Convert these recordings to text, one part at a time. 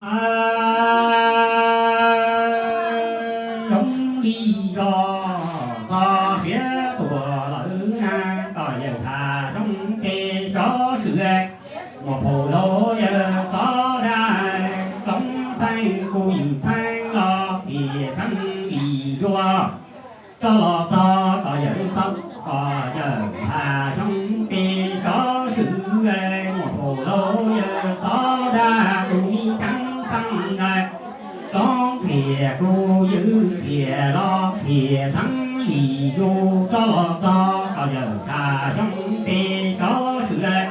Zoo li zos txog siav tuam lawm na, koj yawg Thav Xyoob ces sov swm, muaj phooj ywg yawg Xov Dab, Txoov Xeeb kuj yws txheeb los txiv txheeb li zuag. Rov los txog koj yawg Xov, koj yawg Thav Xyoob ces sov swm, muaj phooj ywg yawg Xov Dab tus me ceev xeeb na, Txoov Txias kuj yws txias los txiv txheeb li zuag. Rov los txog koj yawg Thav Xyoob ces sov swm,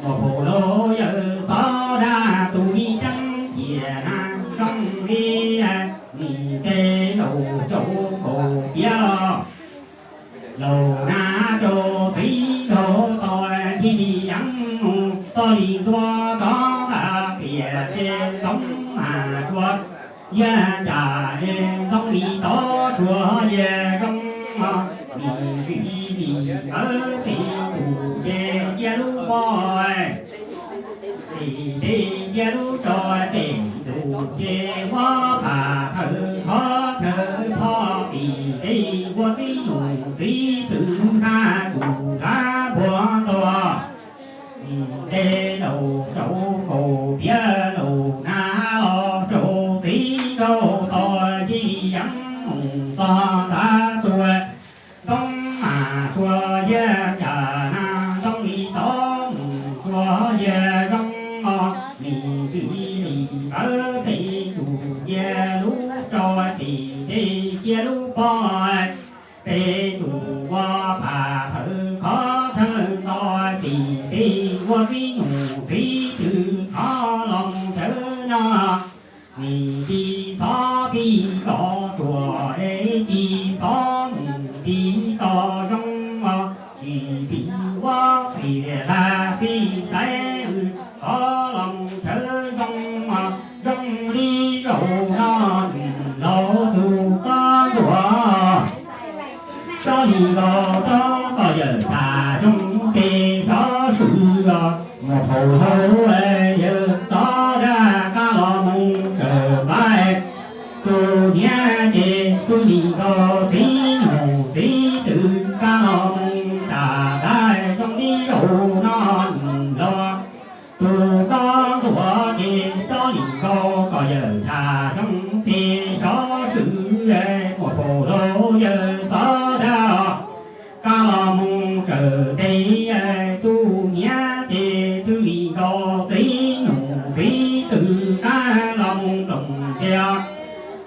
muaj phooj ywg yawg Xov Dab tus me ceev cia na, zoo li nim tej laus caum kaum piav los, laus nab rau txiv rau tau ncig li yeeb mus txog li ntua rov nqa piam ces ntxoov mas tshuav yawg cas es ntxoov li tod tshuav yawg zoo os, nim ntsis li ntawd ces tus ces cia lub pob tim teb cia lub tso, tim tus ces ua pham thawm thov thawm phom tim teb ua txiv nyuj txiv twm hab kuj hab puag ntua. Nim tej laus caum kaum piav laus nab los rau txiv rau tau ncig li yeeb mus txog ntav tuag, ntxoov mas tshuav yawg cas na, ntxoov li tod mus tshuav yawg zoo os, nim ntsis li ntawd ces tus cia lub tso, tim teb cia lub pob, peb tus ua pham thawm khov thawm nto, tim teb ua txiv nyuj txiv twm khov los mus tsawv no. Nim tis xov tis tso tsuas es tis xov mus tis tso zoo os, tsis tis ua txiv lag txiv xaiv, khov los mus tsawv zoo os, zoo li zaum no laus tus koj ntuas. Tso li nkaus rau koj yawg Thav Xyoob ces sov swm os, muaj phooj ywg yawg Xov Dab kab los mus raws nqaij. Tus niam ces tso li nkaus txiv nyuj txiv twm kab los mus raws nqaij, zoo li zaum no los tus koj ntuas ces tso li nkaus koj yawg Thav Xyoob ces sov swm, muaj phooj ywg yawg Xov Dab kab los mus raws teb. Tus niam ces tso li nkaus txiv nyuj txiv twm kab los mus nplooj ntsia,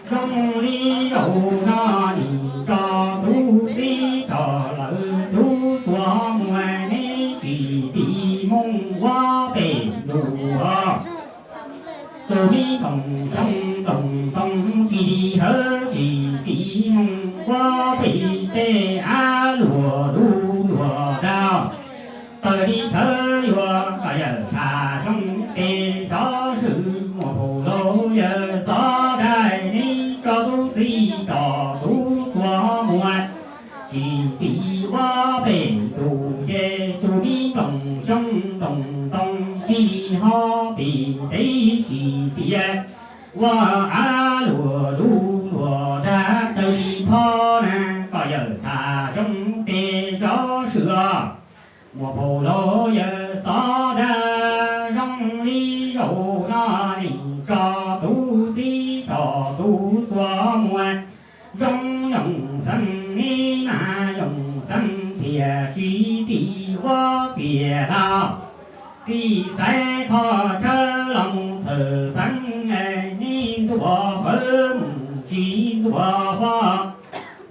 zoo li zaum no nim tso tus txiv tso lawm tus tuag mus, neb tsis tis mus ua pem ntuj. Tus me ntoos xyoob ntoos ntoo tsis tis hawv tsis tis mus ua pem tej av luam lub luam daj. Taws li thawv yuav koj yawg Thav Xyoob ces sov swm, muaj phooj ywg yawg Xov Dab, neb tso tus txiv tso tus tuag mus, tsis tis ua pem ntuj ces tus me ntoos xyoob ntoos ntoo tsis ho pem teb tsis tis ua av luam lub luam daj. Taws li thawv na, koj yawg Thav Xyoob ces sov swm, muaj phooj ywg yawg Xov Dab, zoo li zaum no neb tso tus txiv tso tus tuag mus, zoo yoos xeeb neb mas yoos xeeb thiaj tsis tis ua txiv lag txiv xaiv, qhov tshawb los mus txhawj xeeb, neb ntuas fawv mus tsis ntuas fo,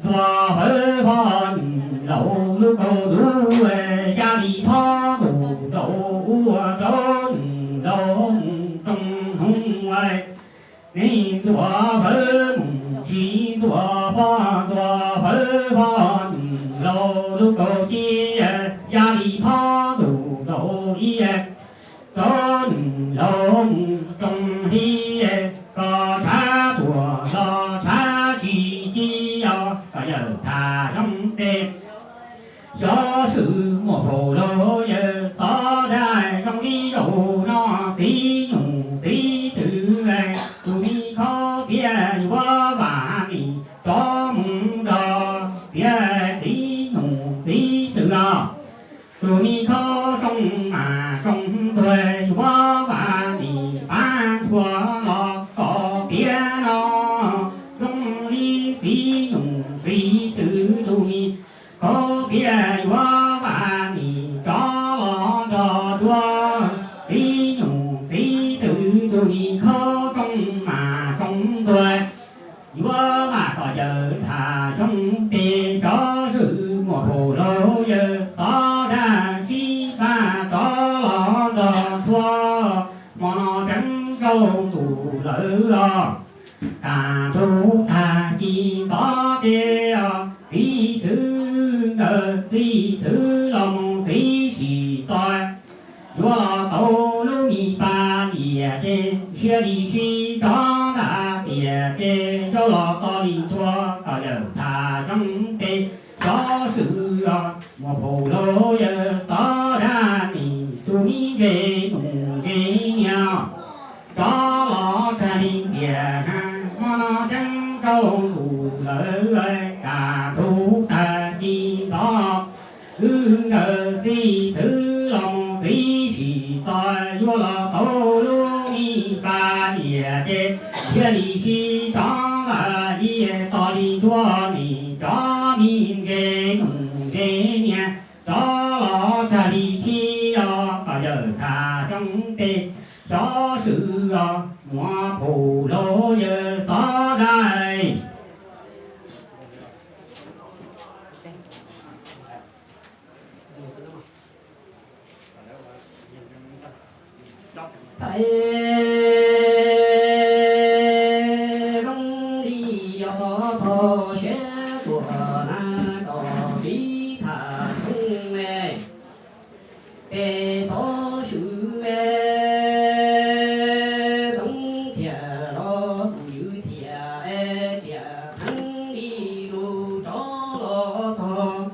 ntuas fawv fo nws laus lub kaus ntuj, ya li phob ntuj rau ua rau nws laus mus rooj hmoov. Neb ntuas fawv mus tsis ntuas fo, ntuas fawv fo nws laus lub kaus ci, ya li phob ntuj rau ib, rau nws laus mus rooj hli, koj tshav tuaj los tshav tsis ci os, koj yawg Thav Xyoob ces sov swm, muaj phooj ywg yawg Xov Dab, zoo li zaum no txiv nyuj txiv twm Tus me khaub tiaj yuav vam mim rov mus nrog txiav txiv nyuj txiv twm os. Tus me khaub zoo mas zoo tuag yuav vam mim pab ntxhua los kom tiav no. Zoo li txiv nyuj txiv twm tus me khaub tiaj yuav vam mim rov los nrog dua txiv nyuj txiv twm tus me khaub zoo mas zoo tuag. Yuav vam kom yawg tham xyoo tes xyov swm muaj phooj ywg xov dab sib pab rov los nrog ntxhua. Hmo no ceeb rau ntuj lawm os, kaj ntug tag kis ntxov ces txiv twm nkawd txiv twm los mus txiv sim txo yuav los tau lub me pas lias ces siab li sib tso nram tiaj ces rov los txog li ntua kom yawg tham xyoo tes xyov swm os muaj phooj ywg xov dab nim tus me ntse mus ntse niam rov los txog li tiaj na. Hmo no ceeb rau ntuj lawm kaj ntug tag kis ntxov wb nkawd txiv twm los mus txiv sim txo yuav los tau lub me pas lias ces thiaj li sib tso nram tiaj txog li ntua nim cov me ntse mus ntse niam rov los txog li tsib os kom yawg tham xyoo tes xyov swm os muaj phooj ywg xov dab zoo li yog txog siab tuaj na kom txiv tham xyoo tes xov swm Txoov Txias los tus ywg Txias Txias theej li lus rov los txog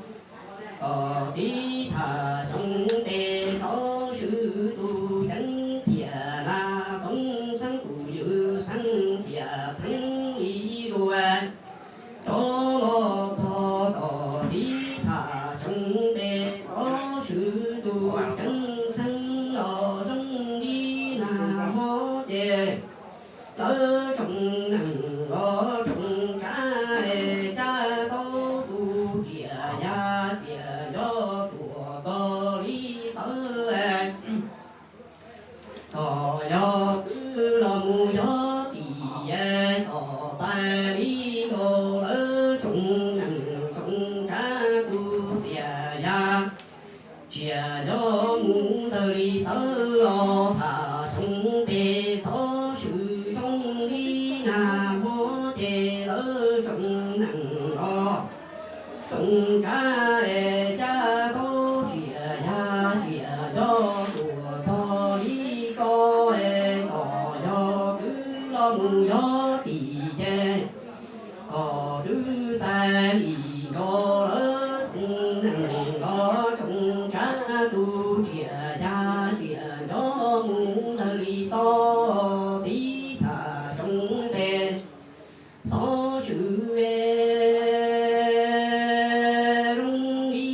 kom txiv tham xyoo tes xov swm tus ceev tiaj na Txoov Xeeb tus ywg Xeeb Txias theej li lus rov los txog kom txiv tham xyoo tes xov swm tus ceev xeeb los zoo li nag hmo ces lawv tsoom neeg los tsoom tsav es caj tau tus riam yaj riam yos tuaj txog li tawv kom yog twb los mus yog tim kom txais li nkaus lawv tsoom neeg tsoom tsav tus riam yaj riam yos mus ntawd li tawv los tham xyoo tes xov swm zoo li nag hmo ces lawv tsoom neeg los tsoom tsav es caj tau riam yaj riam yos tuaj txog li ko es kom yog twb los mus yog tim ces kom twb txais li nkaus lawv tsoom neeg los tsoom tsav tus riam yaj riam yos mus ntawd li tod txiv tham xyoo tes xov swm zoo li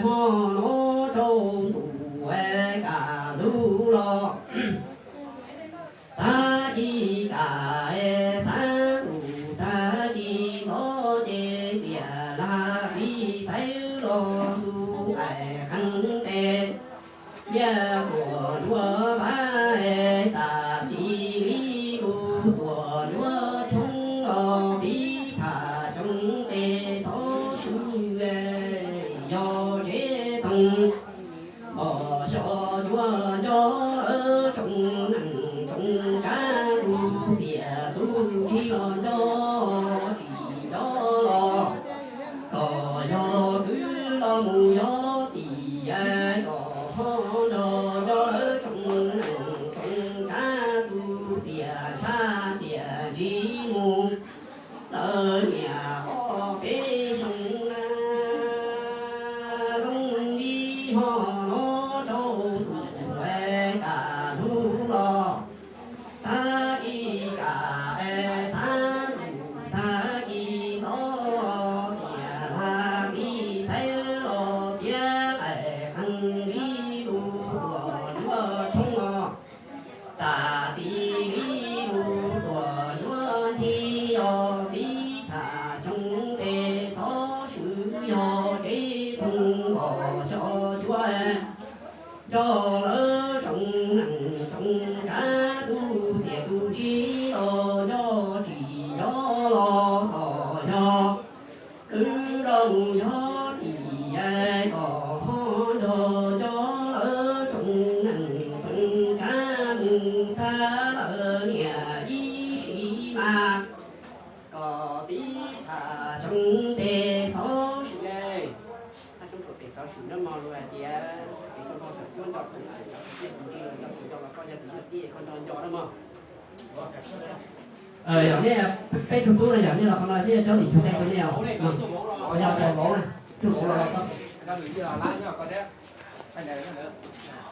hmo no rau ntuj kaj ntug los tag kis kaj xav ntuj tag kis ntxov ces txias lag txiv xaiv los xu ais qees tes liaj tuaj nruab vaj es tas txi li lus tuaj nruab tshoob los txiv tham xyoo tes xov swm yog tsev toog kom xyov cuag nco lawv tsoom neeg tsoom tsav tus txias tus tsis los nco tsis nco los kom yog twb los mus yog tim kom ho nrog nco lawv tsoom neeg tsoom tsav tus txias tshaj txias ntsis mus lawv niam ob peb xyoo na zoo li hmo no rau ntuj kaj ntug los tag kis Yog nej peb tug tub no yog nej los qhov no thiab cov tim tug nej, yog vauv na, tug vauv los.